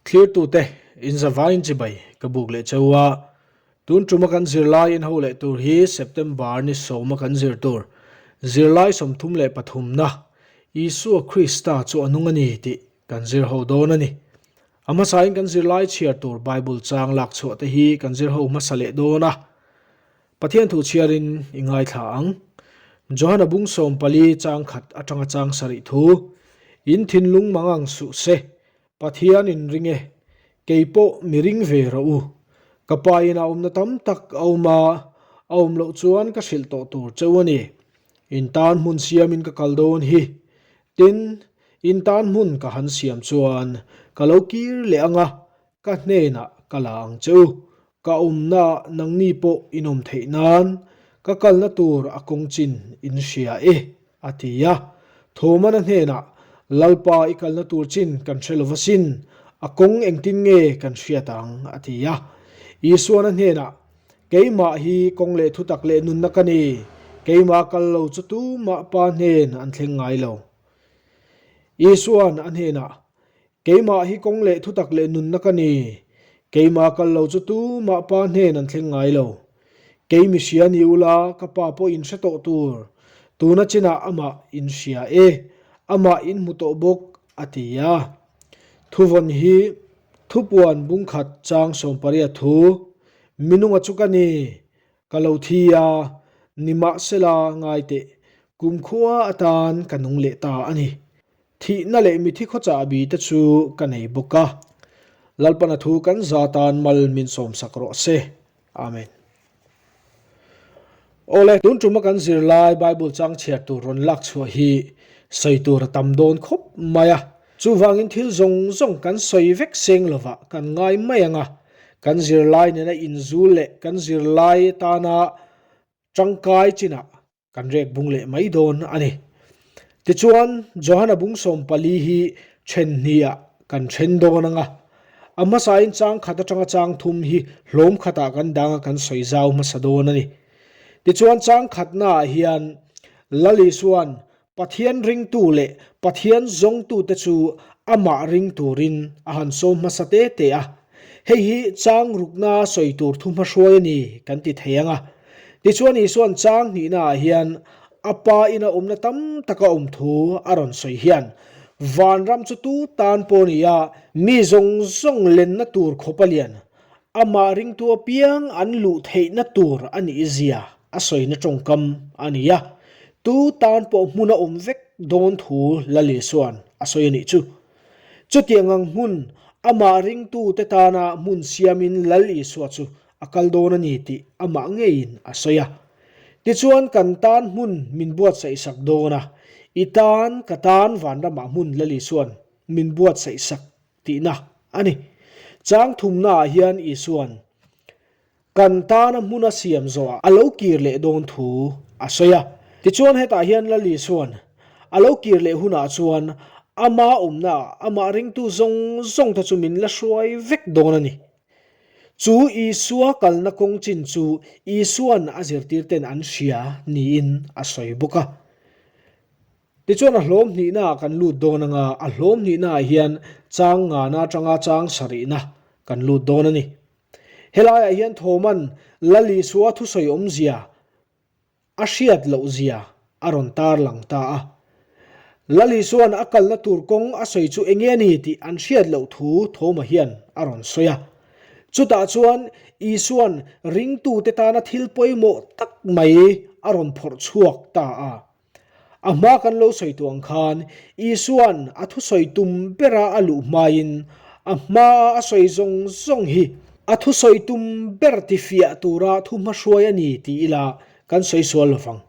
Thlirtute, inzavaiin chibai ka buk leh cheu a. Tun tuma kan zirlai inho leh tur hi September ni sawma kan zir tur zirlai 33na Isua Krista chu a nung a ni tih kan zir ho dawn a ni. A hmasain kan zirlai chhiar tur Bible chang lak chhuah te hi kan zir ho hmasa leh dawn a. Pathian thu chhiarin i ngaithla ang. Johana bung 14 chang khat atanga chang sarih thu, In thinlung mangang suh se, Pathian in ring e, kei pawh mi ring ve rawh u. Ka pa in a awmna tam tak a awm a, a awm loh chuan ka hrilh tawh tur cheu a ni. In tan hmun siamin ka kal dawn hi. Tin, in tan hmun ka han siam chuan ka lo kir leh ang a, ka hnenah ka la ang che u. Ka awmna nangni pawh in awm theih nan ka kalna tur a kawng chin in hria e, a ti a. Thawmana hnenah, Lalpa i kalna tur chin kan hre lo va sin, a kawng engtin nge kan hriat ang? a ti a. Isuana hnenah, Keimah hi kawng leh thutak leh nunna ka ni, keimah kal lo chu tumah Pa hnen an thleng ngai lo. Isuan a hnenah, Keimah hi kawng leh thutak leh nunna ka ni. Keimah kal lo chu tumah Pa hnen an thleng ngai lo. Kei mi hria ni ula, ka Pa pawh in hre tawh tur. Tuna chinah amah in hria e, amah in hmu tawh bawk, a ti a. Thuvawn hi Thupuan bungkhat chang 18 thu, Minunga chu ka ni, Ka lo thi a, nimahsela ngai teh, kumkhua atan ka nung leh ta a ni. Thihna leh mithi khawchahbi te chu ka nei bawk a. Lalpana thu kan za tan mal min sawmsak rawh se. Amen. Awle, tun tuma kan zirlai Bible chang chhiar tur rawn lak chhuah hi sawi tur a tam dawn khawp mai a. Chuvangin thil zawng zawng kan sawi vek seng lovah kan ngai mai ang a. Kan zirlai nena inzul leh kan zirlai atana tangkai chinah kan rek bung leh mai dawn a ni. Tichuan, Johana bung 14 hi then hniah kan then dawn ang a. A hmasain chang khat atanga chang thum hi hlawm khatah kan dang a kan sawi zau hmasa dawn a ni. Tichuan chang khatnaah hian Lal Isua'n Pathian ringtu leh Pathian zawngtute chu amah ring turin a han sawm hmasa te te a. Hei hi chang rukna sawi tur thu hmahruai a ni kan ti thei ang a. Tichuan Isua'n chang hnihnaah hian a Pa ina awmna tam taka awm thu a rawn sawi hian vanram chu tu tan pawh ni a, mi zawng zawng lenna tur khawp a lian, amah ringtu apiang an luh theihna tur a nih zia a sawina tawngkam a ni a, tu tan pawh hmun a awm vek dawn thu Lal Isua'n a sawi a nih chu. Chutiang ang hmun amah ringtute tana hmun siamin Lal Isua chu a kal dawn a ni tih amah ngeiin a sawi a. Tichuan kan tan hmun min buatsaihsak dawn a, i tan ka tan vanramah hmun Lal Isua'n min buatsaihsak tihna a ni. Chang thumnaah hian Isua'n Kan tana hmuna siam zawhah a lo kir leh dawn thu a sawi a. Tichuan hetah hian Lal Isua'n a lo kir leh hunah chuan ama awmnaah amah ringtu zawng zawng te chu min la hruai vek dawn a ni. Chu Isua kalna kawng chin chu Isua'n a zirtirten an hria niin a sawi bawk a. Tichuan a hlawm hnihnaah kan lut dawn anga a hlawm hnihnaah hian chang ngana atanga chang sarihna kan lut dawn a ni. Helaiah hian Thoma'n Lal Isua thusawi awmzia a hriat loh zia a rawn tarlang ta a. Lal Isua'n a kalna tur kawng a sawi chu enge a ni tih an hriat loh thu Thoma hian a rawn sawi a. Chutah chuan Isua'n ringtute tana thil pawimawh tak mai a rawn phawrh chhuak ta a. A hma kan lo sawi tuh ang khan Isua'n a thusawi tum bera a luh hmain a hmaa a sawi zawng zawng hi a thusawi tum ber tifiah tura thu hmahruai a ni ti ila kan sawi sual lo vang.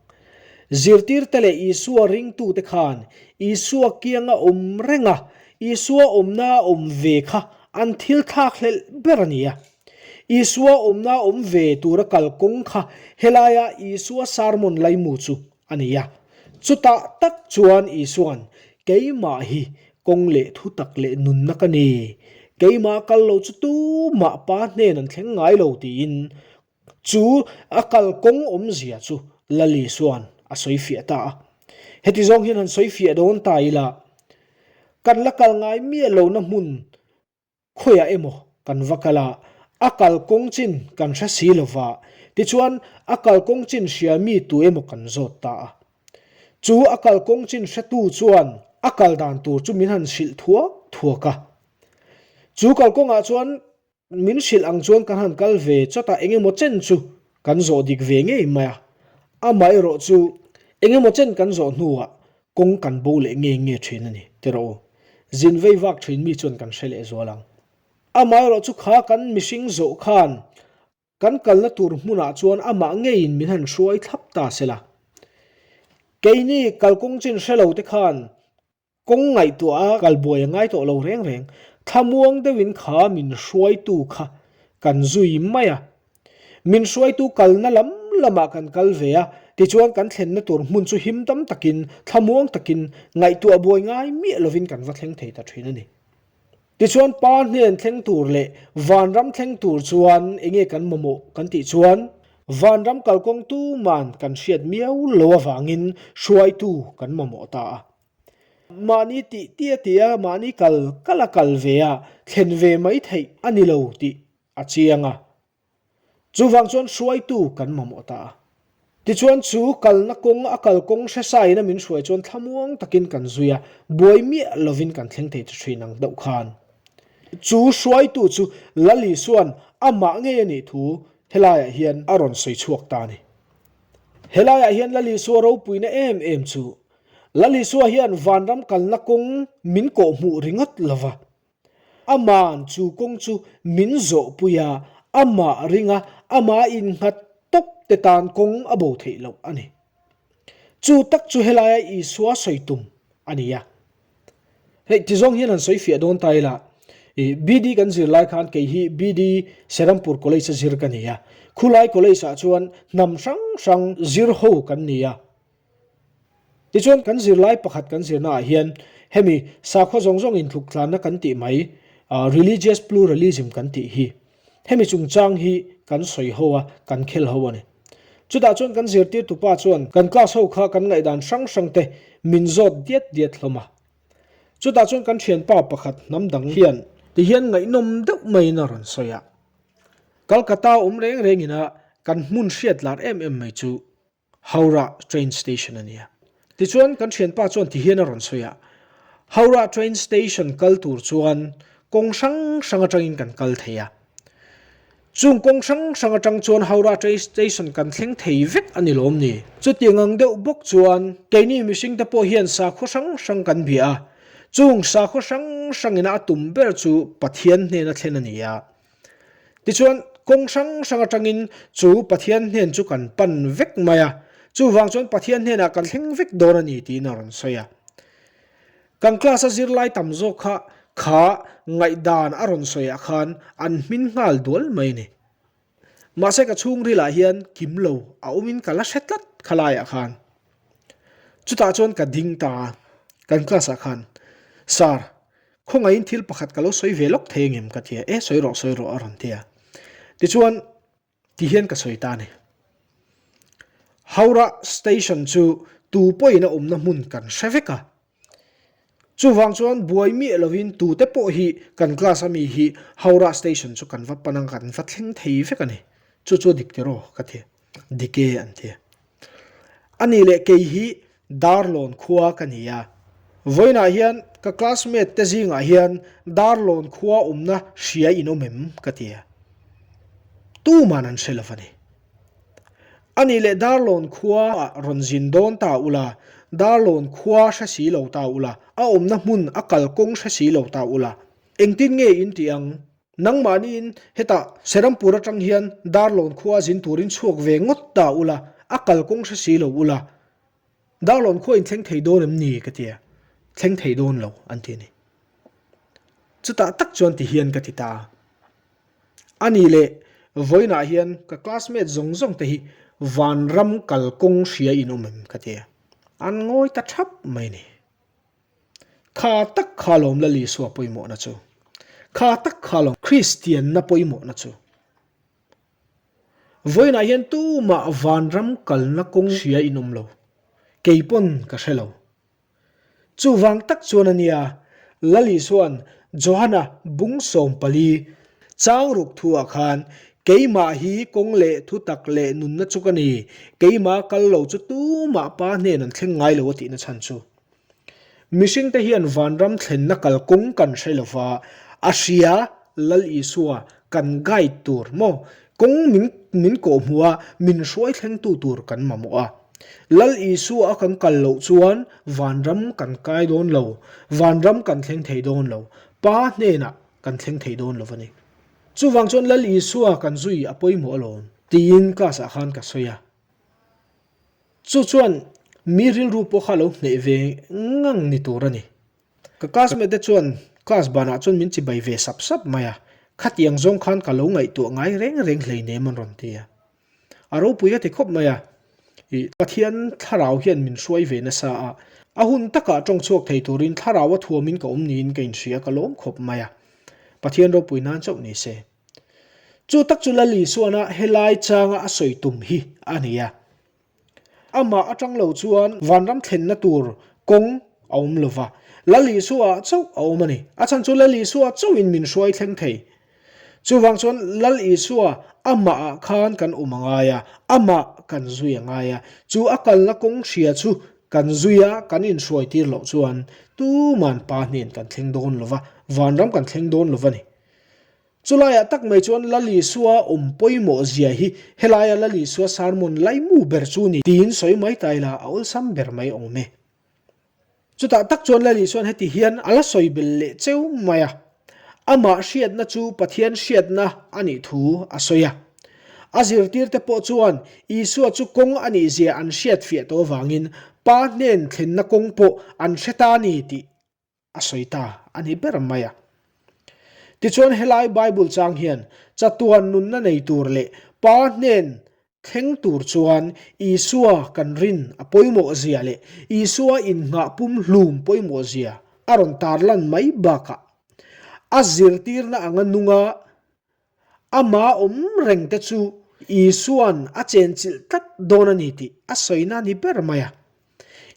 Zirtirte leh Isua ringtute khan Isua kianga awm renga Isua awmna a awm ve kha an thil thlakhlelh ber a ni a. Isua awmna awm ve tura kalkawng kha helaia Isua sermon laimu chu a ni a. Chutah tak chuan Isua'n, Keimah hi kawng leh thutak leh nunna ka ni. Keimah kal lo chu tumah Pa hnen an thleng ngai lo tiin chu a kalkawng awmzia chu Lal Isua'n a sawi fiah ta a. Heti zawng hian han sawi fiah dawn ta ila, kan la kal ngai miah lohna hmun. Khawiah emaw kan va kal a, a kalkawng chin kan hre si lo va, tichuan a kalkawng chin hria mi tu emaw kan zawt ta a. Chu a kalkawng chin hretu chuan a kal dan tur chu min han hrilh thuak thuak a. Chu kalkawngah chuan Min hrilh ang chuan kan han kal ve chawt a, engemaw chen chu kan zawh dik ve ngei mai a. Amaherawh chu engemaw chen kan zawh hnuah kawng kan bo leh nge nge thin a ni, ti rawh u. Zin vei vak thin mi chuan kan hre leh zual ang. Amaherawh chu kha kan mihring zawh khan kan kalna tur hmunah chuan amah ngeiin min han hruai thlap ta sela. Keini kalkawng chin hre lo te khan Kawng ngaihtuah a kal buai a ngai tawh lo reng reng. Thlamuang deuhin kha min hruaitu kha kan zui mai a. Min hruaitu kalna lam lamah kan kal ve a, tichuan kan thlenna tur hmun chu him tam takin, thlamuang takin, ngaihtuah buai ngai miah lovin kan va thleng thei ta thin a ni. Tichuan Pa hnen thleng tur leh vanram thleng tur chuan enge kan mamawh kan tih chuan vanram kalkawng tuman kan hriat miau lo avangin hruaitu kan mamawh ta a. Mahni tih tia tia mahni kal kal a kal ve a thlen ve mai theih a ni lo tih a chiang a. Chuvang chuan hruaitu kan mamawh ta a. Tichuan chu kalna kawng a kal kawng hre sa ina min hruai chuan thlamuang takin kan zui a, buai miah lovin kan thleng thei ta thin ang deuh khan. Chu hruaitu chu Lal Isua'n amah ngei a nih thu helaiah hian a rawn sawi chhuak ta a ni. Helaiah hian Lal Isua ropuina em em chu Lal Isua hian vanram kalna kawng min kawhhmuh ringawt lova, Ama'n chu kawng chu min zawhpui a, amah ringa amah innghat tawp te tan kawng a bo theih loh a ni. Chu tak chu helaia Isua sawi tum a ni a. Hei tizawng hian han sawi fiah dawn ta ila, i BD kan zir lai khan kei hi BD Serampur College a zir ka ni a, khulai college ah chuan hnam hrang hrang zir ho kan ni a, Tichuan kan zirlai pakhat kan zirnaah hian hemi sakhua zawng zawng inthluk tlanna kan tih mai, religious pluralism kan tih hi, hemi chungchang hi kan sawi ho a, kan khel ho a ni. Chutah chuan kan zirtirtupa chuan kan class ho kha kan ngaihdan hrang hrang te min zawt diat diat hlawm a. Chutah chuan kan thianpa pakhat hnam dang hian tihian ngaihnawm deuh maiin a rawn sawi a, Calcutta awm reng rengin a kan hmun hriat lar em em mai chu Howrah Train Station a nia. Tichuan kan thianpa chuan ti hian a rawn sawi a, Howrah Train Station kal tur chuan kawng hrang hrang atangin kan kal thei a. Chung kawng hrang hrang atang chuan Howrah Train Station kan thleng thei vek a ni lawm ni? Chutiang ang deuh bawk chuan keini mihringte pawh hian sakhua hrang hrang kan bia a. Chung sakhua hrang hrangina a tum ber chu Pathian hnena thlen a ni a. Tichuan, kawng hrang hrang atangin chu Pathian hnen chu kan pan vek mai a, chuvang chuan Pathian hnenah kan thleng vek dawn a ni tiin a rawn sawi a. Kan class a zirlai tam zawk kha kha ngaihdan a rawn sawiah khan an hmin nghal dual mai a ni. Mahse ka chhungrilah hian kim lo a awmin ka la hre tlat khalaiah khan. Chutah chuan ka ding ta a, kan class ah khan, Sir, Khawngaihin thil pakhat ka lo sawi ve lawk thei angem ka ti a, e sawi rawh sawi rawh a rawn ti a. Tichuan ti hian ka sawi ta a ni. Howrah station chu tu pawhin a awmna hmun kan hre vek a. Chuvang chuan buai miah lovin tute pawh hi kan class a mi hi Howrah station chu kan va pan ang kan va thleng thei vek a ni. Chu chu a dik tiraw ka ti a. Dik e an ti a. A nih leh kei hi Darlawn khua ka ni a. Vawiinah hian ka classmate te zingah hian Darlawn khua awmna hria in awm em ka ti a. Tuman an hre lo a ni. A nih leh Darlawn khua ah rawn zin dawn ta ula, Darlawn khua hre si lo ta ula, a awmna hmun a kalkawng hre si lo ta ula, engtin nge in tih ang? Nangmahniin hetah Serampur atang hian Darlawn khua zin turin chhuak ve ngawt ta ula, a kalkawng hre si lo ula, Darlawn khua in thleng thei dawn em ni? ka ti a, thleng thei dawn lo an ti a ni. Chutah tak chuan ti hian ka ti ta a. A nih leh vawiinah hian ka classmate zawng zawng te hi vanram kalkawng hria in awm em? ka ti a, an ngawi ta thap mai a ni. Kha tak kha lawm Lal Isua pawimawhna chu. Kha tak kha lawm Kristianna pawimawhna chu. Vawiinah hian tumah vanram kalna kawng hria in awm lo. Kei pawn ka hre lo. Chuvang tak chuan a nia, Lal Isua'n. Johana bung 14 chang ruk thuah khan, Keimah hi kawng leh thutak leh nunna chu ka ni, keimah kal lo chu tumah Pa hnen an thleng ngai lo a tihna chhan chu. Mihringte hian vanram thlenna kalkawng kan hre lo va, a hria Lal Isua kan guide tur maw, kawng min min kawhhmuh a, min hruai thlengtu tur kan mamawh a. Lal Isua a kan kal loh chuan vanram kan kai dawn lo, vanram kan thleng thei dawn lo, Pa hnenah kan thleng thei dawn lo a ni. Chuvang chuan Lal Isua kan zui a pawimawh alawm, tiin class ah khan ka sawi a. Chu chuan mi rilru pawh kha lo hneh ve ngang ni tur a ni. Ka classmate te chuan class banah chuan min chibai ve sap sap mai a, khatiang zawng khan ka lo ngaihtuah ngai reng reng hleinem an rawn ti a. A ropui ka ti khawp mai a, ih Pathian thlarau hian min hruai ve nasa a, a hun takah tawng chhuak thei turin thlarau a thuamin ka awm niin ka inhria ka lawm khawp mai a, Pathian ropui nan chauh ni se. Chu tak chu Lal Isuana helai changa a sawi tum hi a ni a. Amah atang lo chuan vanram thlenna tur kawng a awm lo va, Lal Isua ah chauh a awm a ni. A chhan chu Lal Isua chauhin min hruai thleng thei. Chuvang chuan Lal Isua amah ah khan kan awm a ngai a, amah kan zui a ngai a. Chu a kalna kawng hria chu kan zui a, kan inhruai tir loh chuan tuman Pa hnen kan thleng dawn lo va, vanram kan thleng dawn lo va ni. Chulaiah tak mai chuan Lal Isua awm pawimawh zia hi helaia Lal Isua sermon laimu ber chu ni tiin sawi mai ta ila a awlsam ber mai awm e. Chutah tak chuan Lal Isua'n heti hian a la sawi bel leh cheu mai a, amah hriatna chu Pathian hriatna a nih thu a sawi a. A zirtirte pawh chuan Isua chu kawng a nih zia an hriatfiah tawh avangin Pa hnen thlenna kawng pawh an hre ta a ni tih a sawi ta a ni ber mai a. Tichuan helai Bible chang hian chatuan nunna nei tur leh Pa hnen thleng tur chuan Isua kan rin a pawimawh zia leh Isua innghah pum hlum pawimawh zia a rawn tarlan mai bakah a zirtirna anga nunga Amah awm reng te chu Isua'n a chenchilh tlat dawn a ni tih a sawina ni ber mai a.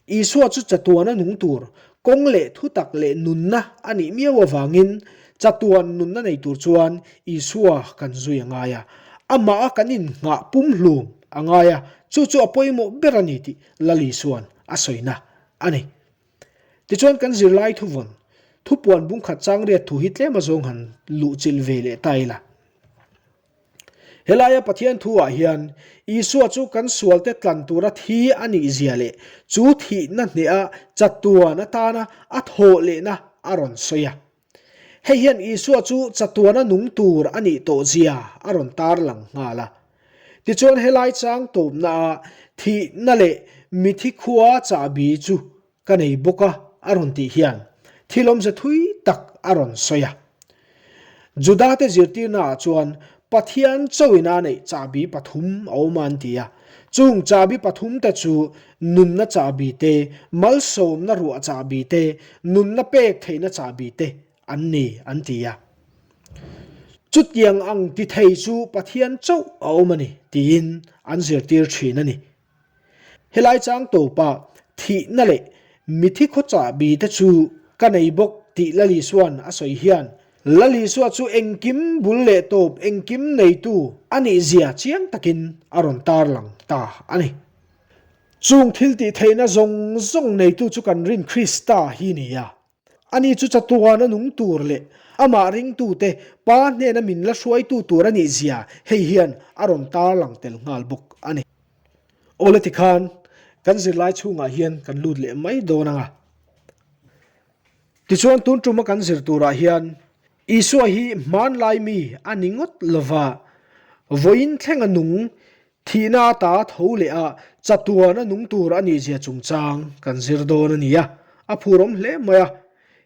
Isua chu chatuan a nung tur, kawng leh thutak leh nunna a nih miau avangin chatuan nunna nei tur chuan Isua kan zui a ngai a, amah a kan innghah pumhlum a ngai a, chu chu a pawimawh ber a ni tih Lal Isua'n a sawina a ni. Tichuan kan zirlai thuvawn, thupuan bungkhat changriat thu hi tlem azawng han luhchilh ve leh ta ila. Helaia Pathian thu ah hian Isua chu kan sualte tlan tura thi a nih zia leh chu thihna hneha chatuan atana a thawh lehna a rawn sawi a. Hei hian Isua chu chatuana nung tur a nih tawh zia a rawn tarlang nghal a. Tichuan helai chang tawpna ah thihna leh mithi khua chahbi chu ka nei bawk a a rawn tih hian thil awmze thui tak a rawn sawi a. Judate zirtirna ah chuan Pathian chauhin a neih chahbi pathum a awm a an ti a. Chung chahbi pathum te chu nunna chahbi te, malsawmna ruah chahbi te, nunna pek theihna chahbi te an ni an ti a. Chutiang ang ti thei chu Pathian chauh a awm a ni tiin an zirtir thin a ni. Helai chang tawpa thihna leh mithi khaw chahbi te chu ka nei bawk tih Lal Isua'n a sawi hian Lal Isua chu engkim bul leh tawp engkim neitu a nih zia chiang takin a rawn tarlang ta a ni. Chung thil tih theihna zawng zawng neitu chu kan rin Krista hi ni a. Ani chu chatuan a nung tur leh amah ringtute Pa hnena min la hruaitu tur a nih zia hei hian a rawn tarlang tel nghal bawk a ni. Awle tikhan kan zirlai chhungah hian kan lut leh mai dawn ang a. Tichuan tun tuma kan zir turah hian Isua hi hmanlai mi a ni ngawt lova, vawiin thlenga nung Thihna ata tho leh a chatuan a nung tur a nih zia chungchang kan zir dawn a ni a, a phurawm hle mai a.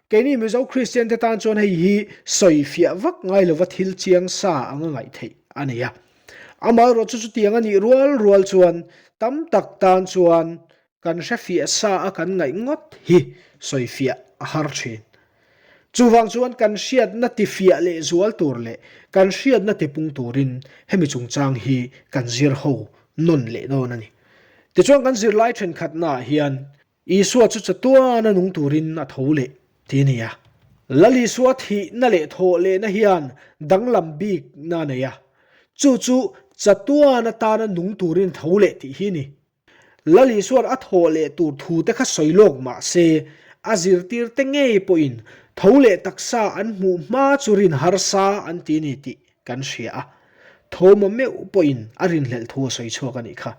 Keini Mizo Kristian te tan chuan hei hi sawi fiah vak ngai lova thil chiang sa anga ngaih theih a ni a. Amaherawh chu chutiang a nih rual rual chuan tam tak tan chuan Kan hre fiah sa a kan ngaih ngawt hi sawi fiah a har thin. Chuvang chuan kan hriatna ti fiah leh zual tur leh kan hriatna ti pung turin hemi chungchang hi kan zir ho nawn leh dawn a ni. Tichuan kan zirlai thenkhatnaah hian Isua chu chatuan a nung turin a tho leh ti a ni a. Lal Isua thihna leh thawh lehna hian danglam bikna a nei a, chu chu chatuan atana nung turin tho leh tih hi a ni. Lal Isua'n a thawh leh tur thute kha sawi lawk mah se, a zirtirte ngei pawhin tho leh taksa an hmuh hma chu rin harsa an ti a ni tih kan hria a, Thawma meuh pawhin a rinhlelh thu a sawi chhuak a nih kha.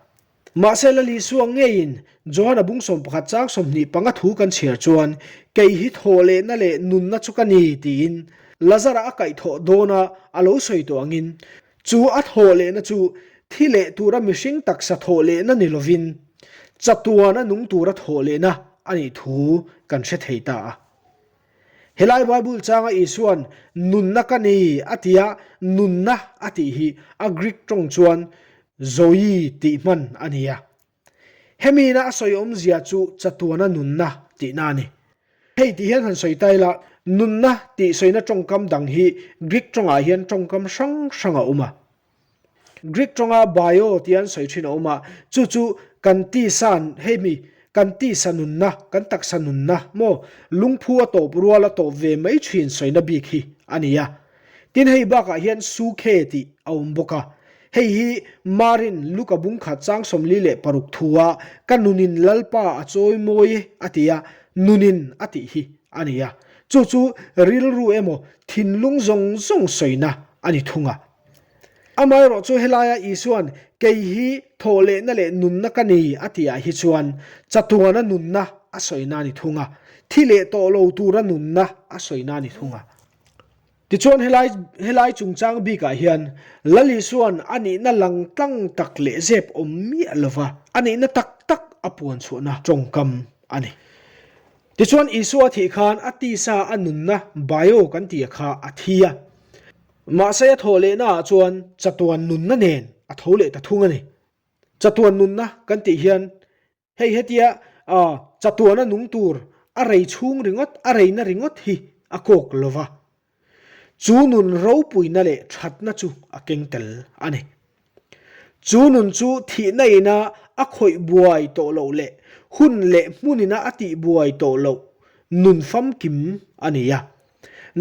Mahse Lal Isua ngeiin Johana bung 11 chang 25 thu kan chhiar chuan, Kei hi thawh lehna leh nunna chu ka ni tiin Lazara a kaihthawh dawna a lo sawi tawh angin, Chu a thawh lehna chu thi leh tura mihring taksa thawh lehna ni lovin, chatuan a nung tura thawh lehna a nih thu kan hre thei ta a. Helai Bible changa Isua'n nunna ka ni a tia nunna a tih hi a Greek tawng chuan zoe tih hman a ni a. Hemiina a sawi awmzia chu chatuana nunna tihna a ni. Hei tih hian han sawi ta ila, nunna tih sawina tawngkam dang hi Greek tawngah hian tawngkam hrang hrang a awm a. Greek tawnga bio tia an sawi thin a awm a, chu chu kan tisa hemi kan tisa nunna, kan taksa nunna maw lungphu a tawp rual a tawp ve mai thin sawina bik hi a ni a. Tin hei bakah hian Sukhe tih a awm bawk a, hei hi Marin Luka bung khat chang 46 thua ka nunin Lalpa a chawi mawi e a ti a, nunin a tih hi a ni a. Chu chu rilru emaw thinlung zawng zawng sawina a ni thung a. Amaherawh chu helaia Isua'n kei hi thawhlehna leh nunna ka ni a tih ah hi chuan chatuana nunna a sawina a ni thung a, thi leh tawh lo tura nunna a sawina a ni thung a. Tichuan helai helai chungchang bikah hian Lal Isua'n a nihna lang tlang tak leh zep awm miah lova a nihna tak tak a puan chhuahna tawngkam a ni. Tichuan Isua thih khan a tisa a nunna bio kan tih kha a thi a. Mahse a thawh lehna ah chuan chatuan nunna nen a tho leh ta thung a ni. Chatuan nunna kan tih hian Hei hetia chatuana nung tur a rei chhung ringawt, a reina ringawt hi a kawk lo va. Chu nun ropuina leh thatna chu a keng tel a ni. Chu nun chu thihna ina a khawih buai tawh loh leh hun leh hmun ina a tih buai tawh loh nun famkim a ni a.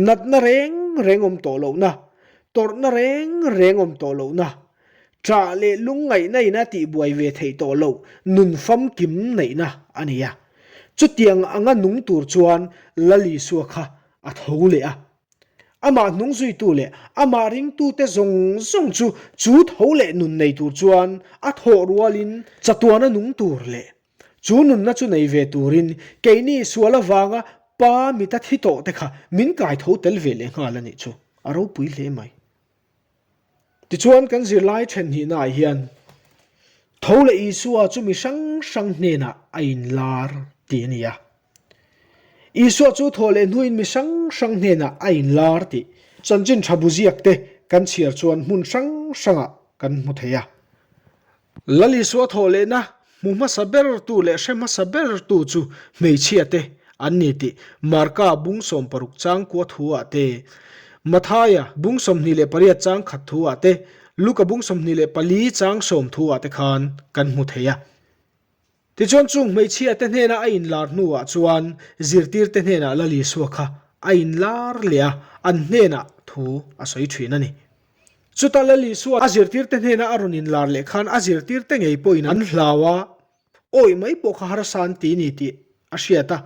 Natna reng reng awm tawh lohna, tawrhna reng reng awm tawh lohna, Ṭah leh lungngaihna in a tihbuai ve theih tawh loh nun famkim neihna a ni a. Chutiang anga nung tur chuan Lal Isua kha a tho leh a. Amah hnungzuitu leh amah ringtute zawng zawng chu chu tho leh nun nei tur chuan a thawh rualin chatuana nung tur leh chu nunna chu nei ve turin keini sual avanga Pa mita thi tawh te kha min kaitho tel ve leh nghal a nih chu a ropui hle mai. Tichuan kan zirlai thenhnihnaah hian tho leh Isua chu mi hrang hrang hnenah a inlar tih a ni a. Isua chu thaw leh hnuin mi hrang hrang hnenah a inlar tih chanchin tha bu ziak te kan chhiar chuan hmun hrang hrangah kan hmu thei a. Lal Isua thawh lehna hmu hmasa bertu leh hre hmasa bertu chu hmeichhia te an ni tih Marka bung 60 chang kua thu ah te, Mathaia bung 28 chang khat thu ah te, Luka bung 24 chang sawm thu ah te khan kan hmu thei a. Tichuan chung hmeichhia te hnena a inlar hnuah chuan zirtirte hnenah Lal Isua kha a inlar leh a, an hnenah thu a sawi thin a ni. Chuta Lal Isua a zirtirte hnena a rawn inlar leh khan a zirtirte ngei pawhin an hlau a, awih mai pawh kha harsa an ti ni tih a hriat a.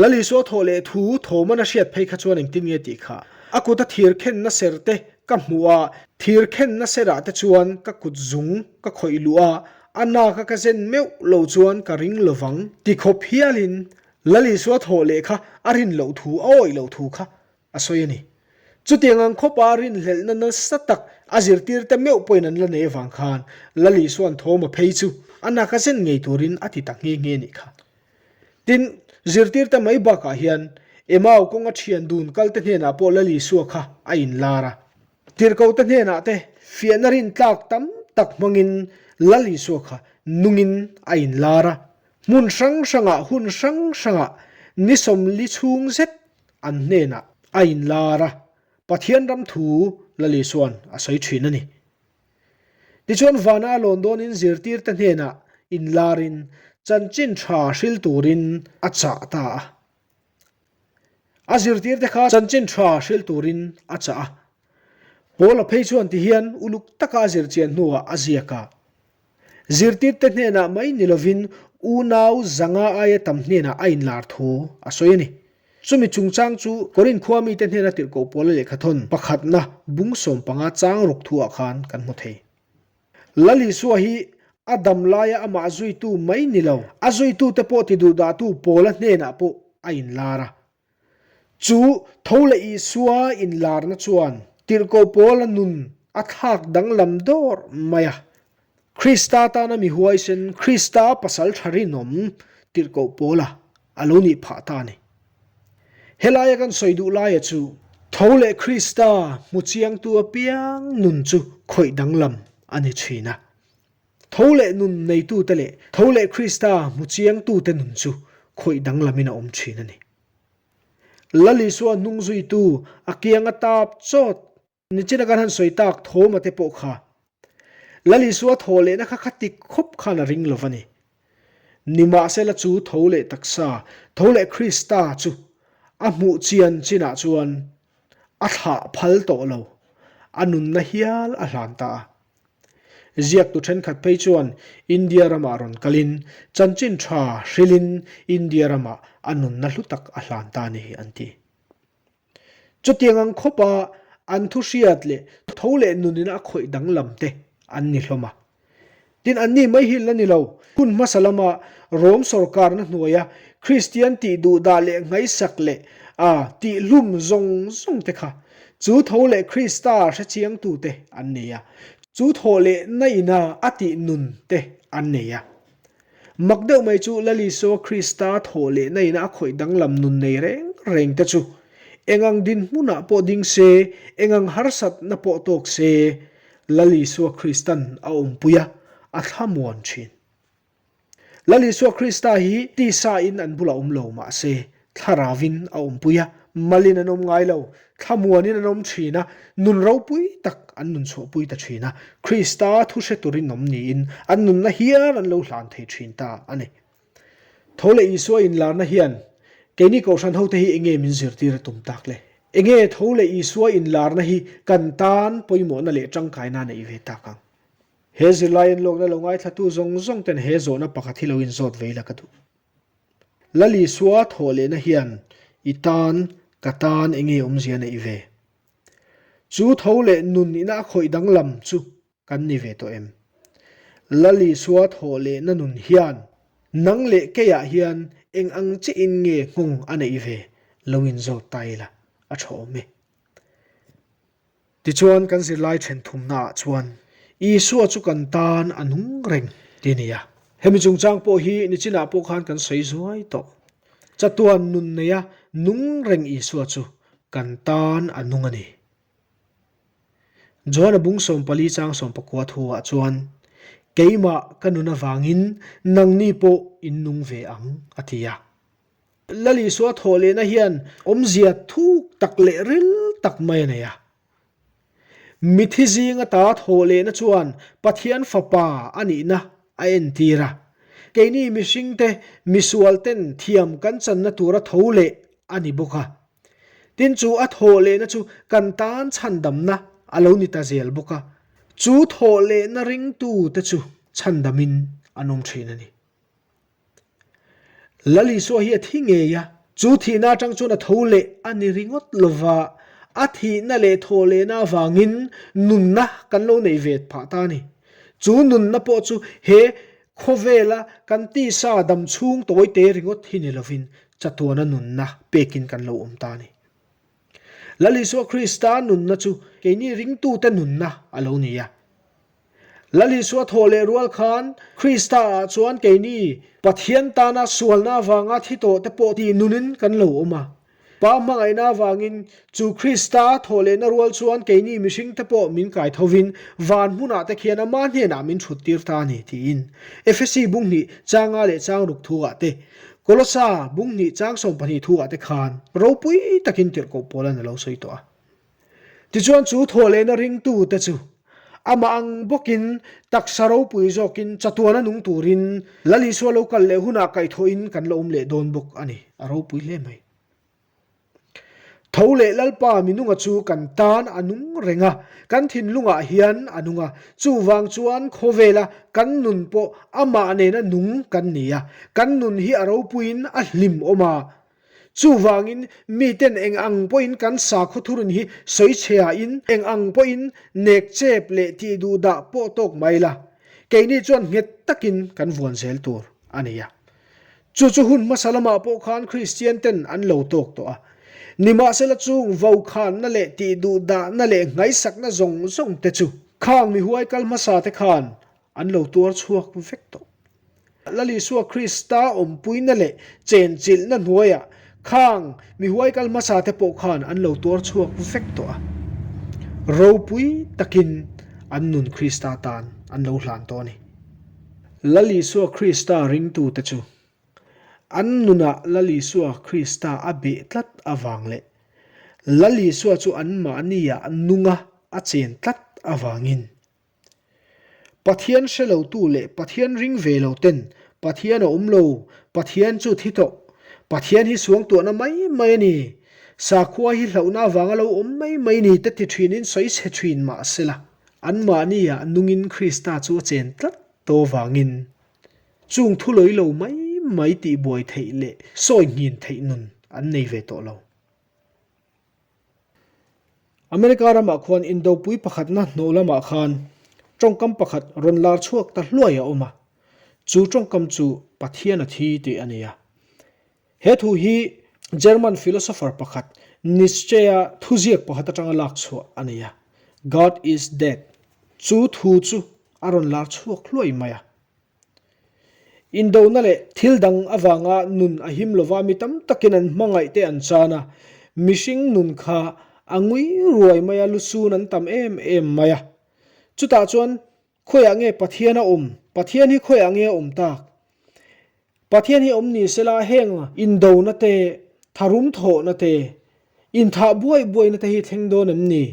Lal Isua thawh leh thu thawman a hriat phei kha chuan engtin nge tih kha? A kuta thir khenna ser te ka hmuh a, thir khenna serah te chuan ka kut zung ka khawih luh a, a naka ka zen meuh lo chuan ka ring lo vang ti khawp hialin Lal Isua thawh leh kha a rin loh thu, a awih loh thu kha a sawi a ni. Chutiang ang khawpa rinhlelhna nasa tak a zirtirte meuh pawhin an la nei avang khan Lal Isua'n thawma phei chu a naka zen ngei turin a ti ta nghe nghe a nih kha. Tin, zirtirte mai bakah hian Emau kawnga thian dun kalte hnenah pawh Lal Isua kha a inlar a. Tirhkote hnenah te fiahna rintlak tam tak hmangin Lal Isua kha nungin a inlar a. Hmun hrang hrangah hun hrang hrangah ni 40 chhung zet an hnenah a inlar a, Pathian ram thu Lal Isua'n a sawi thin a ni. Tichuan vana a lawn dawnin zirtirte hnenah inlarin chanchin tha hril turin a chah ta a. A zirtirte kha chanchin tha hrilh turin a chah a. Paula phei chuan tihian uluk taka a zirchian hnuah a ziak a. Zirtirte hnenah mai ni lovin unau zanga aia tam hnenah a inlar thu a sawi a ni. Chumi chungchang chu Korinth khua mite hnena tirhkoh Paula lehkhathawn pakhatna bung 15 chang ruk thuah khan kan hmu thei. Lal Isua hi a dam laia amah zuitu mai ni lo, a zuitute pawh tiduhdahtu Paula hnenah pawh a inlar a. Chu tho leh Isua inlarna chuan tirhkoh Paula nun a thlak danglam dawr mai a. Krista tana mi huaisen, Krista pasal tha rinawm tirhkoh Paula a lo nih phah ta a ni. Helaia kan sawi duh laia chu tho leh Krista hmu chiangtu apiang nun chu khawih danglam a ni thin a. Tho leh nun neitute leh tho leh Krista hmu chiangtute nun chu khawih danglamin a awm thin a ni. Lal Isua hnung zuitu a kianga tap chawt Nichina kan han sawi tak Thoma te pawh kha Lal Isua thaw lehna kha kha tik khawp khan a ring lo va ni. Nimahsela chu tho leh taksa, tho leh Krista chu a hmuh chian chinah chuan a thlah phal tawh lo, a nunna hial a hlan ta a. Ziaktu thenkhat phei chuan India ramah rawn kalin chanchin tha hrilhin India ramah a nunna hlu tak a hlan ta a ni an ti. Chutiang ang khawpa an thu hriat leh tho leh nunin a khawih danglam te an ni hlawm a. Tin, anni mai hi la ni lo, hun hmasa lama Rom sawrkarna hnuaia Kristian tih duhdah leh ngaihsak leh a tihhlum zawng zawng te kha chu tho leh Krista hrechiangtute an nei a, chu thaw leh na ina a tih nun te an nei a. Mak deuh mai chu Lal Isua Krista thawh leh na ina a khawih danglam nun nei reng reng te chu engang dinhmunah pawh ding se, engang harsatna pawh tawk se, Lal Isua Kristan a awmpui a, a thlamuan thin. Lal Isua Krista hi tisa in an bulah awm lo mah se, Thlarauvin a awmpui a, malin an awm ngai lo, thlamuanin an awm thin a, nun ropui tak an nun chhuahpui ta thin a, Krista thu hre turin awm niin an nunna hial an lo hlan thei thin ta a ni. Tho leh Isua inlarna hian keini Kohhran hote hi enge min zirtir a tum tak le? Enge tho leh Isua inlarna hi kan tan pawimawhna leh tangkaina a neih ve tak ang? He zirlai enlawkna lo ngaithlatu zawng zawng ten he zawhna pakhat hi lo inzawt vei la ka duh. Lal Isua thawh lehna hian i tan, ka tan enge awmzia neih ve? Chu tho leh nun ina a khawih danglam chu kan ni ve tawh em? Lal Isua thawh lehna nun hian nang leh keiah hian eng ang chiahin nge nghawng a neih ve lo inzawt ta ila a tha awm e. Tichuan, kan zirlai then thumnaah chuan Isua chu kan tan a nung reng ti a ni a. Hemi chungchang pawh hi nichinah pawh khan kan sawi zuai tawh. Chatuan nun neia nung reng Isua chu kan tan a nung a ni. Johana bung 14 chang 19 thuah chuan, Keimah ka nun avangin nangni pawh in nung ve ang, a ti a. Lal Isua thawh lehna hian awmzia thuk tak leh ril tak mai a nei a. Mithi zinga ta thawh lehna chuan Pathian Fapa a nihna a entir a. Keini mihringte misualten thiam kan channa tura tho leh a ni bawk a. Tin chu a thawh lehna chu kan tan chhandamna a lo ni ta zel bawk a. Chu thawh lehna ringtute chu chhandamin an awm thin a ni. Lal Isua hi a thi ngei a, chu thihna atang chuan a tho leh a ni ringawt lova, a thihna leh thawh lehna avangin nunna kan lo nei ve phah ta a ni. Chu nunna pawh chu he khawvela kan tisa dam chhung tawi te ringawt hi ni lovin chatuana nunna pekin kan lo awm ta a ni. Lal Isua Krista nunna chu keini ringtute nunna a lo ni a. Lal Isua thawh leh rual khan Krista ah chuan keini Pathian tana sualna avanga thi tawh te pawh tih nunin kan lo awm a. Pa hmangaihna avangin chu Krista thawh lehna rual chuan keini mihring te pawh min kai thovin van hmunah te khian ama hnenah min thut tir ta a ni tiin Efesi bung hnih changa leh chang ruk thu ah te Kolosa bung hnih chang 12 thu ah te khan ropui takin tirhkoh Paula'n a lo sawi tawh a. Tichuan chu thawhlehna ringtute chu amah ang bawkin taksa ropui zawkin chatuana nung turin Lal Isua lo kal leh hunah kaihthawhin kan la awm leh dawn bawk a ni. A ropui hle mai. Tho leh Lalpa minunga chu kan tan a nung reng a, kan thinlungah hian a nung a, chuvang chuan khawvela kan nun pawh amah nena nung kan ni a, kan nun hi a ropuiin a hlim awm a. Chuvangin miten eng ang pawhin kan sakhaw thurin hi sawi chheain eng ang pawhin nek chep leh tih duh dah pawh tawk mai la, keini chuan nghet takin kan vuan zel tur a ni a. Chu chu hun hmasa lamah pawh khan Kristian ten an lo tawk tawh a. Nimahsela chung vokhanna leh tihduhdahna leh nghaisakna zawng zawng te chu khang mihuai kal hmasa te khan an lo tuar chhuak vek tawh. Lal Isua Krista awmpuina leh chenchilhna hnuaiah khang mihuai kal hmasa te pawh khan an lo tuar chhuak vek tawh a. Ropui takin an nun Krista tan an lo hlan tawh a ni. Lal Isua Krista ringtute chu an nunah Lal Isua Krista a beh tlat avang leh Lal Isua chu anmahniah nunga a chen tlat avangin Pathian hre lotu leh Pathian ring ve lo ten Pathian a awm lo, Pathian chu thi tawh, Pathian hi suangtuahna mai mai a ni, sakhua hi hlauhna avanga lo awm mai mai ni te ti thinin sawi chhe thin mah sela. Anmahniah nungin Krista chu a chen tlat tawh vangin chung thu lawi lo mai mai tih buai theih leh sawi nghin theih nun an nei ve tawh lo. America ramah khuan indopui pakhatna hnawh lamah khan tawngkam pakhat rawn lar chhuak ta hluai a awm a, chu tawngkam chu Pathian a thi tih a ni a. He thu hi German philosopher pakhat Nietzsche-a thuziak pakhat atanga lak chhuah a ni a, God is dead. Chu thu chu a rawn lar chhuak hluai mai a. Indona leh thil dang avanga nun a him lova mi tam takin an hmangaih te an chan a, mihring nun kha a ngui ruai mai a, lusun an tam em em mai a. Chutah chuan khawiah nge Pathian a awm? Pathian hi khawiah nge a awm tak? Pathian hi awm ni sela heng indona te, tharum thawhna te, inthah buai buaina te hi thleng dawn em ni?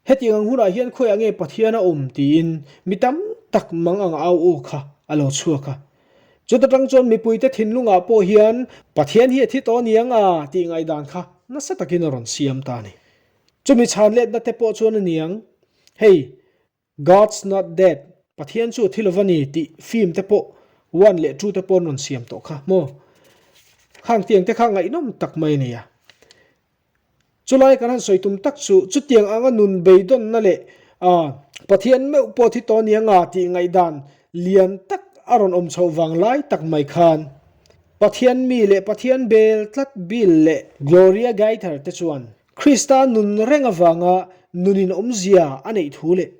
Hetiang ang hunah hian khawiah nge Pathian a awm tiin mi tam tak mang ang au aw kha a lo chhuak a. Chuta tang chuan mipuite thinlungah pawh hian Pathian hi a thi tawh aniang a tih ngaihdan kha nasa takin a rawn siam ta a ni. Chumi chhan letna te pawh chuan aniang, hei God's not dead, Pathian chu a thi lova ni tih film te pawh one leh two te pawh an rawn siam tawh kha maw? Khang tiang te kha ngaihnawm tak mai a ni a. Chulai kan han sawi tum tak chu chutiang anga nun beidawnna leh Pathian meuh pawh thi tawh nia nga tih ngaihdan lian tak a rawn awm chhoh vang lai tak mai khan Pathian mi leh Pathian bel tlat Bill leh Gloria Gaither te chuan Krista nun reng avanga nunin awmzia a neih thu leh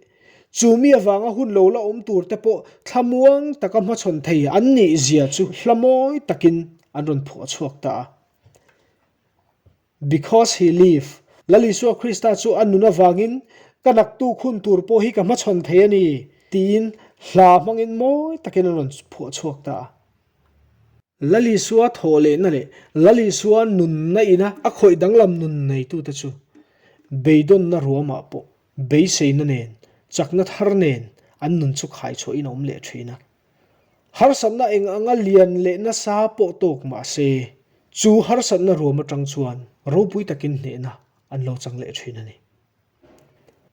chu mi avanga hun lo la awm tur te pawh thlamuang taka hmachhawn thei an nih zia chu hla mawi takin an rawn phuah chhuak ta a. Because he live, Lal Isua Krista chu a nun avangin ka naktuk hun tur pawh hi ka hmachhawn thei a ni, tiin hla hmangin mawi takin an rawn phuah chhuak ta a. Lal Isua thawh lehna leh Lal Isua nunna ina a khawih danglam nun neitute chu beidawnna ruamah pawh beiseina nen, chakna thar nen an nun chu khaichhuahin a awm leh thin a. Harsatna eng anga lian leh nasa pawh tawk mah se, chu harsatna ruam atang chuan ropui takin hnehna an lo chang leh thin a ni.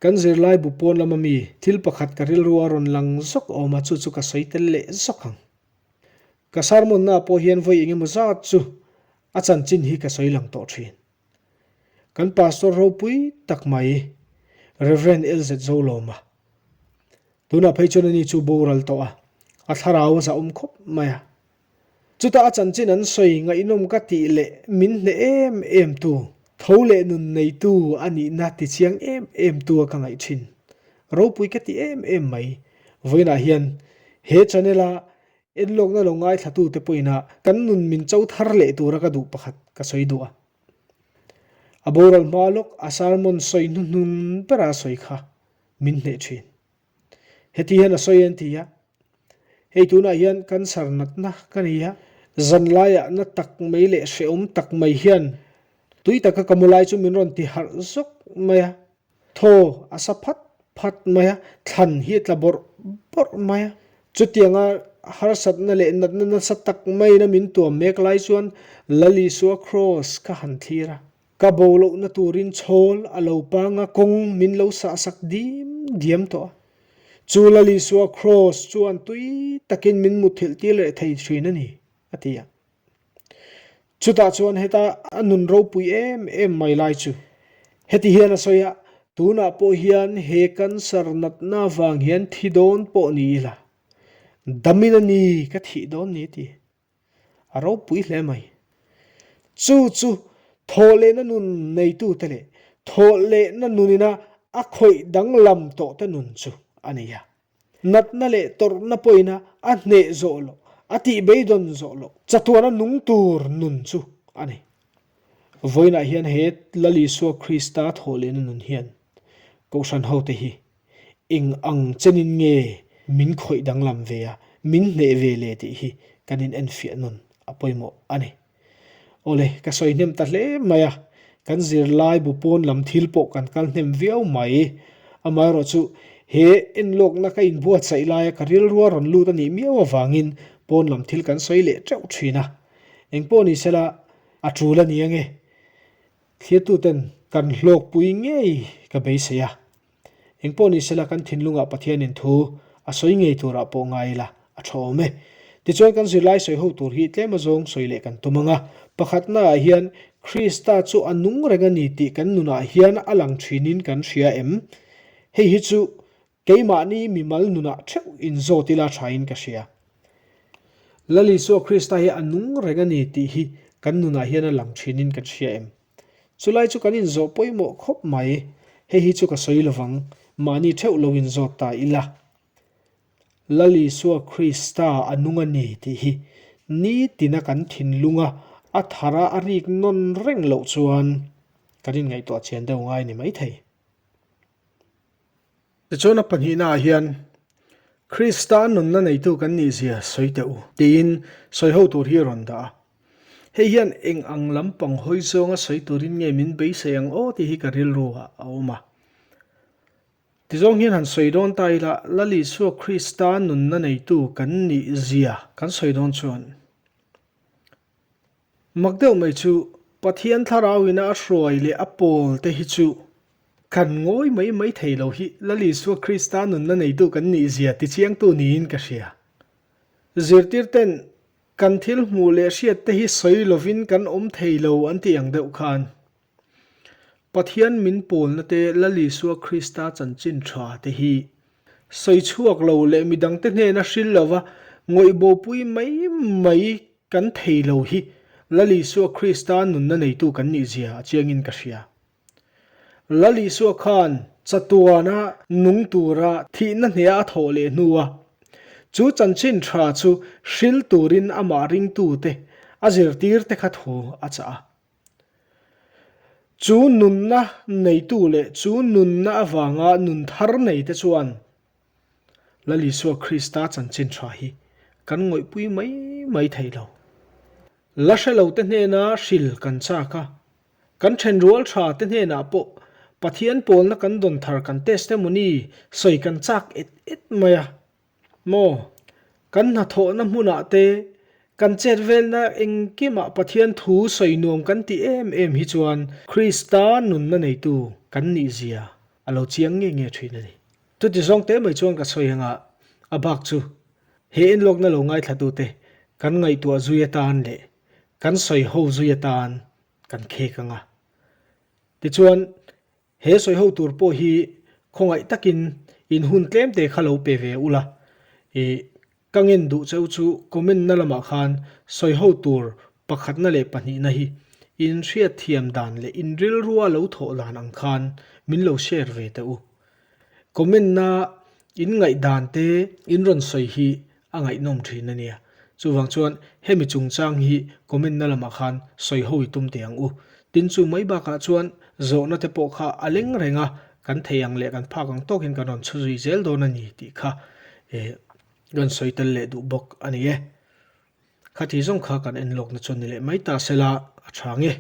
Kan zirlai bu pawn lama mi thil pakhat ka rilru a rawn lang zawk awm a, chu chu ka sawi tel leh zawk ang. Ka sermon-na pawh hian vawi engemaw zat chu a chanchin hi ka sawi lang tawh thin. Kan pastor ropui tak mai Rev. LZ Zolawma tunah phei chuan ani chu boral tawh a, a thlarau a zahawm khawp mai a. Chutah a chanchin an sawi ngaihnawm ka tih leh min hneh em em tu, tho leh nun neitu a nihna ti chiang em em tu a ka ngaih thin. Ropui ka ti em em mai. Vawiinah hian he channel-a enlawkna lo ngaithlatute pawhin kan nun min cho thar leh tura ka duh pakhat ka sawi duh a. A boral hma lawk a sermon sawi hnuhnung bera a sawi kha min hneh thin. Heti hian a sawi an ti a, Hei tunah hian cancer natna ka nei a, zanlaiah na tak mai leh hrehawm tak mai hian tui taka ka mu lai chu min rawn ti harh zawk mai a. Thaw a sa phat phat mai a, thlan hi a tla bawrh bawrh mai a. Chutianga harsatna leh natna nasa tak maiin a min tuam mek lai chuan Lal Isua Kraws kha han thlir a. Ka bo lohna turin chhawl a lo pang a, kawng min lo sahsak dim diam tawh a. Chu Lal Isua Kraws chuan tui takin min mutthilh tir leh thei thin a ni, a ti a. Chutah chuan heta a nun ropui em em mai lai chu heti hian a sawi a, Tunah pawh hian he cancer natna vang hian thi dawn pawh ni ila, damin a ni ka thih dawn ni a ti. A ropui hle mai. Chu chu thawhlehna nun neitute leh thawhlehna nunina a khawih danglam tawhte nun chu a ni a. Natna leh tawrhna pawhina a hneh zawh loh, a tih beidawn zawh loh chatuana nung tur nun chu a ni. Vawiinah hian he Lal Isua Krista thawhlehna nun hian Kohhran hote hi eng ang chenin nge min khawih danglam ve a, min hneh ve le tih hi kan in enfiah nawn a pawimawh a ni. Awle, ka sawi hnem ta hle mai a, kan zirlai bu pawn lam thil pawh kan kal hnem viau mai. Amaherawh chu he enlawkna ka inbuatsaih laia ka rilrua rawn lut a nih miau avangin pawn lam thil kan sawi leh teuh thin a. Engpawh ni sela a tul a ni ange. Thliatuten kan hlawkpui ngei ka beisei a. Engpawh ni sela kan thinlungah Pathianin thu a sawi ngei turah pawh ngai ila a tha awm e. Tichuan kan zirlai sawi ho tur hi tlem azawng sawi leh kan tum ang a. Pakhatnaah hian Krista chu a nung reng a ni tih kan nunah hian a lang thinin kan hria em? Hei hi chu keimahni mimal nunah theuh inzawt ila thain ka hria. Lal Isua Krista hi a nung reng a ni tih hi kan nunah hian a lang thinin kan hria em? Chulai chu kan inzawh pawimawh khawp mai. Hei hi chu ka sawi lovang, mahni theuh lo inzawt ta ila. Lal Isua Krista a nung a ni tih hi nitina kan thinlunga a thara a rik nawn reng loh chuan kan inngaihtuah chian deuh ngai ni maithei. Tichuan a pahnihnaah hian Krista nunna neitu kan nihzia sawi teh u tiin sawi ho tur hi a rawn dah a. Hei hian eng ang lampang hawi zawnga sawi turin nge min beisei ang aw tih hi ka rilru ah a awm a. Tizawng hian han sawi dawn ta ila Lal Isua Krista nunna neitu kan nihzia kan sawi dawn chuan Mak deuh mai chu Pathian thlarauina a hruai leh a pawl te hi chu kan ngawi mai mai thei lo hi Lal Isua Krista nunna neitu kan nih zia tichiangtu niin ka hria. Zirtir ten kan thil hmuh leh hriat te hi sawi lovin kan awm thei lo an tih ang deuh khan Pathian min pawlna te Lal Isua Krista chanchin tha te hi sawi chhuak lo leh midangte hnena hril lova ngawih bopui mai mai Kan thei lo hi Lal Isua Krista nunna neitu kan nih zia a chiangin ka hria. Lal Isua khan chatuana nung tura thihna hneha a thawh leh hnua chu chanchin tha chu hril turin amah ringtute a zirtirte kha thu a chah a. Chu nunna neitu leh chu nunna avanga nun thar neite chuan Lal Isua Krista chanchin tha hi kan ngawihpui mai mai thei lo. La hre lo te hnena hril kan chak a, kan thenrual tha te hnenah pawh Pathian pawlna kan dawn thar kan testimony sawi kan chak et et mai a. Maw? Kan hnathawhna hmunah te, kan chet velna engkimah Pathian thu sawi nuam kan tih em em hi chuan Krista nunna neitu kan nihzia a lo chiang nge nge thin a ni. Chuti zawng te mai chuan ka sawi anga a bak chu he enlawkna lo ngaithlatute kan ngaihtuah zui atan leh kan sawi ho zui atan kan khek anga. Tichuan he sawi ho tur pawh hi khawngaih takin in hun tlem te kha lo pe ve ula ih Ka ngen duh cheu chu comment na lamah khan sawi ho tur pakhatna leh pahnihna hi in hriat thiam dan leh in rilrua lo thawh dan ang khan min lo share ve teh u. Comment na in ngaih dan te in rawn sawi hi a ngaihnawm thin a nia. Chuvang chuan hemi chungchang hi comment na lamah khan sawi ho i tum teh ang u. Tin chu mai bakah chuan zawhna te pawh kha a leng reng a, kan thei ang leh kan phak ang tawkin kan rawn chhu zui zel dawn a ni tih kha eh Kan sawi tel leh duh bawk a ni e. Khati zawng kha kan en lawkna chuan ni leh mai ta sela a tha nge.